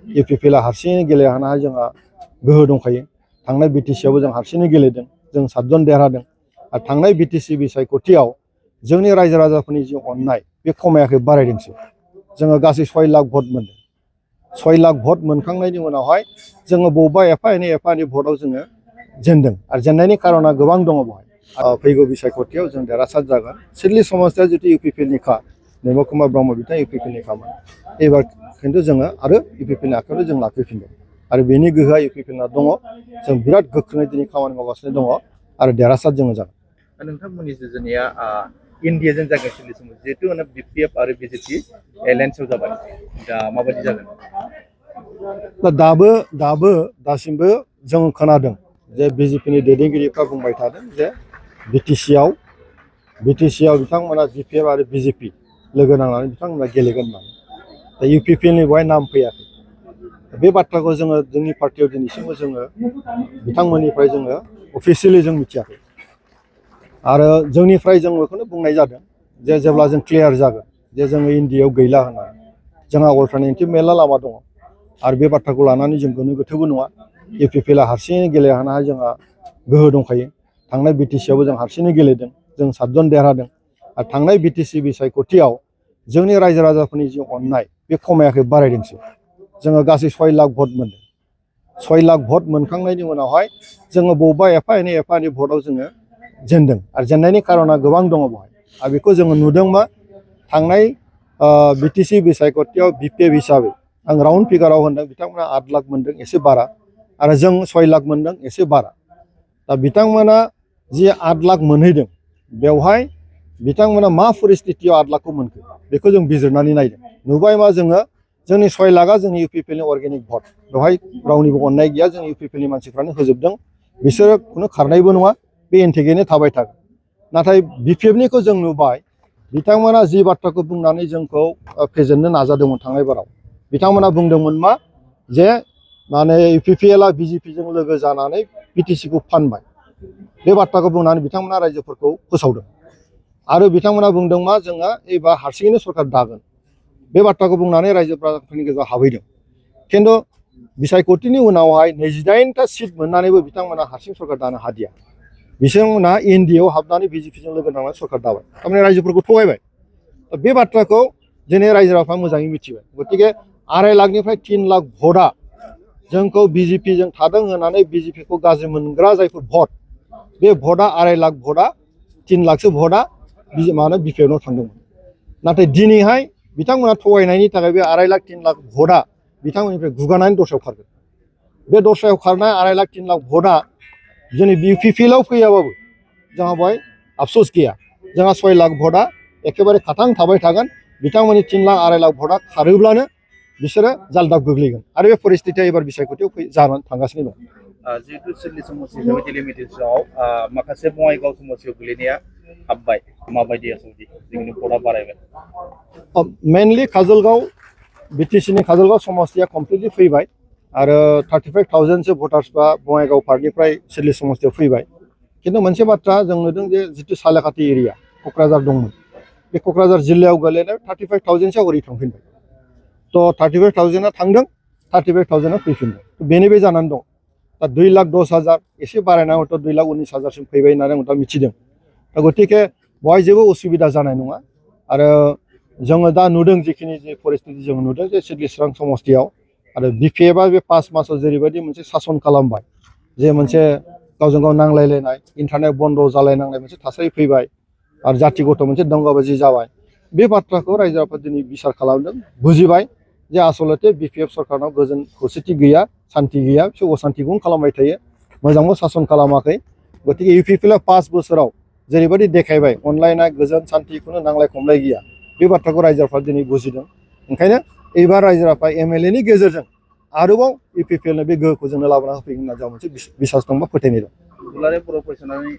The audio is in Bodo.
इउपिपिएलआ हारसिङै गेलेनो हानाय जोंहा गोहो दंखायो। थांनाय बिटिसिआवबो जों हारसिङै गेलेदों, जों 7 जन देरहादों। आरो थांनाय बिटिसि बिसायख'थियाव जोंनि रायजो राजाफोरनि जि अननाय बे खमायाखै, बारायदोंसो। जोङो गासै 6 लाख भट मोनदों। 6 लाख भट मोनखांनायनि उनावहाय जोङो बबेबा एफा एनै भटआव जोङो जेनदों आरो जेननायनि कारना गोबां दङ बेवहाय। फैगौ बिसायख'थियाव जों देरहासार जागोन। सिडली समस्तिया जितु इउपिपिएलनिखा, निमल कुमार ब्रह्म बिथाङा इउपिपिएलनिखामोन। एबार खिन्थु जोङो आरो इउपिपिएलनि आखायावनो जों लाफैफिनदों आरो बेनि गोहोआ इउपिपिएलना दङ। जों बिराद गोख्रोङै दिनै खामानि मावगासिनो दङ आरो देरहासार जोङो जागोन। नोंथांमोननि जुजुनाया इन्डियाजों जागोन सिडली समस्ति, जिहेतु बिपिएफ आरो बिजेपि एलायन्सआव जाबाय, दा माबायदि जागोन? दासिमबो जों खोनादों जे बिजेपिनि दैदेनगिरिफ्रा बुंबाय थादों जे बिटिसिआव बिथांमोना बिपिएफ आरो बिजेपि लोगो नांनानै बिथांमोना गेलेगोन होननानै। दा इउपिपिएलनि बेवहाय नाम फैयाखै। बे बाथ्राखौ जोङो जोंनि पार्टियाव दिनैसिमबो जोङो बिथांमोननिफ्राय जोङो अफिसियेलि जों मिथियाखै। आरो जोंनिफ्राय जों बेखौनो बुंनाय जादों जे जेब्ला जों क्लियार जागोन जे जोङो इन्डियायाव गैला होननानै, जोंहा अल्टारनेटिभ मेरला लामा दङ आरो बे बाथ्राखौ लानानै जों गोनो गोथोबो नङा। इउपिपिएलआ हारसिङै गेलेनो हानाय जोंहा गोहो दंखायो। थांनाय बिटिसिआवबो जों हारसिङै गेलेदों, जों 7 जन देरहादों। आरो थांनाय बिटिसि बिसायख'थियाव जोंनि रायजो राजाफोरनि जि अननाय बे खमायाखै, बारायदोंसो। जोङो गासै 6 लाख भट मोनदों। 6 लाख भट मोनखांनायनि उनावहाय जोङो बबेबा एफा एनै भटआव जोङो जेनदों आरो जेननायनि कारना गोबां दङ बेवहाय। आरो बेखौ जोङो नुदों मा, थांनाय बिटिसि बिसायख'थियाव बिपिएफ हिसाबै आं राउन्ड फिगाराव होनदों, बिथांमोना 8 लाख मोनदों, एसे बारा, आरो जों 6 लाख मोनदों, एसे बारा। दा बिथांमोना जि 8 लाख मोनहैदों, बेवहाय बिथांमोना मा परिस्थितियाव 8 लाखखौ मोनखो बेखौ जों बिजिरनानै नायदों। नुबाय मा, जोंनि 6 लाखआ जोंनि इउपिपिएलनि अर्गेनिक भट, बेवहाय रावनिबो अननाय गैया। जों इउपिपिएलनि मानसिफ्रानो होजोबदों। बिसोरो खुनु खारनायबो नङा, बे इन्टिगैनो थाबाय थागोन। नाथाय बिपिएफनिखौ जों नुबाय, बिथांमोना जि बाथ्राखौ बुंनानै जोंखौ फेजेननो नाजादोंमोन थांनाय बाराव, बिथांमोना बुंदोंमोन मा, जे माने इउपिपिएलआ बिजेपिजों लोगो जानानै बिटिसिखौ फानबाय। बे बाथ्राखौ बुंनानै बिथांमोना रायजोफोरखौ फोसावदों आरो बिथांमोना बुंदों मा, जोंहा एबार हारसिङैनो सरकार दागोन। बे बाथ्राखौ बुंनानै रायजोफोरनि गेजेराव हाबहैदों। खिन्थु बिसायख'थिनि उनावहाय 28टा सिट मोननानैबो बिथांमोना हारसिं सरकार दानो हादिया। बिथांमोना एनडिएआव हाबनानै बिजेपिजों लोगो नांनानै सरकार दाबाय, थारमाने रायजोफोरखौ थगायबाय। बे बाथ्राखौ दिनै रायजो राजाफ्रा मोजाङै मिथिबाय। गतिके 2.5 लाखनिफ्राय 3 लाख भटआ जोंखौ बिजेपिजों थादों होननानै बिजेपिखौ गाज्रि मोनग्रा जायफोर भट, बे भटआ 2.5 लाख भटआ 3 लाखसो भटआ बिपिएफआव थांदोंमोन। नाथाय दिनैहाय बिथांमोना थगायनायनि थाखाय बे 2.5 लाख 3 लाख भटआ बिथांमोननिफ्राय गुगानानै दस्रायाव खारगोन। बे दस्रायाव खारनाय 2.5 लाख 3 लाख भटआ जोंनि इउपिपिएलआव फैयाबाबो जोंहा बेवहाय आफसोस गैया। जोंहा 6 लाख भटआ एखेबारे खाथां थाबाय थागोन। बिथांमोननि 3 लाख 2.5 लाख भटआ खारोब्लानो बिसोरो जालदाब गोग्लैगोन आरो बे परिस्थितिया एबार बिसायख'थियाव जानानै थांगासिनो दं। जिहेतु सिडली समस्ति डेलिमिटेसनाव माखासे बङाइगाव समस्तियाव गोलैनाया हाबबाय, माबायदि आसलथे जोंनि भटआ बारायबाय? मेनलि काजलगाव, बिटिसिनि काजलगाव समस्तिया कमप्लिटलि फैबाय आरो 35,000सो भटार्सफ्रा बङाइगाव पार्टनिफ्राय सिडली समस्तियाव फैबाय। खिन्थु मोनसे बाथ्रा जों नुदों जे जितु सालेकाटि एरिया क'क्राझार दंमोन, बे क'क्राझार जिल्लायाव गोलैनाय 35,000सो हरै थांफिनबाय। थ' 35,000आ थांदों, 35,000आ फैफिनदों। बेनो बे जानानै दं। दा 2,10,000 एसे बारायनानै हयथ' 2,19,000सिम फैबाय होननानै आं दा मिथिदों। दा गतिके बेवहाय जेबो उसुबिदा जानाय नङा। आरो जोङो दा नुदों जिखिनि जे परिस्थिति जों नुदों जे सिडली चिरां समस्तियाव आरो बिपिएफआ बे 5 मासाव जेरैबायदि मोनसे सासन खालामबाय, जे मोनसे गावजों गाव नांलायलायनाय, इन्टारनेट बन्द जालायनांनाय मोनसे थासारि फैबाय आरो जाथि गथ' मोनसे दाङाबाजि जाबाय। बे बाथ्राखौ रायजो राजाफ्रा दिनै बिसार खालामदों, बुजिबाय जे आसलथे बिपिएफ सरकारनाव गोजोन खौसेथि गैया, सान्थि गैया, बिसोर असान्थिखौनो खालामबाय थायो, मोजांबो सासन खालामाखै। गतिके इउपिपिएलआ 5 बोसोराव जेरैबायदि देखायबाय अनलायनाय, गोजोन, सान्थिखौनो नांलाय खमलाय गैया, बे बाथ्राखौ रायजो राजाफ्रा दिनै बुजिदों। ओंखायनो एबार रायजो राजाफ्रा एमएलएनि गेजेरजों आरोबाव इउपिपिएलनो बे गोहोखौ जोंनो लाबोना होफैगोन होनना जोंहा मोनसे बिसास दं बा फोथायनाय दं।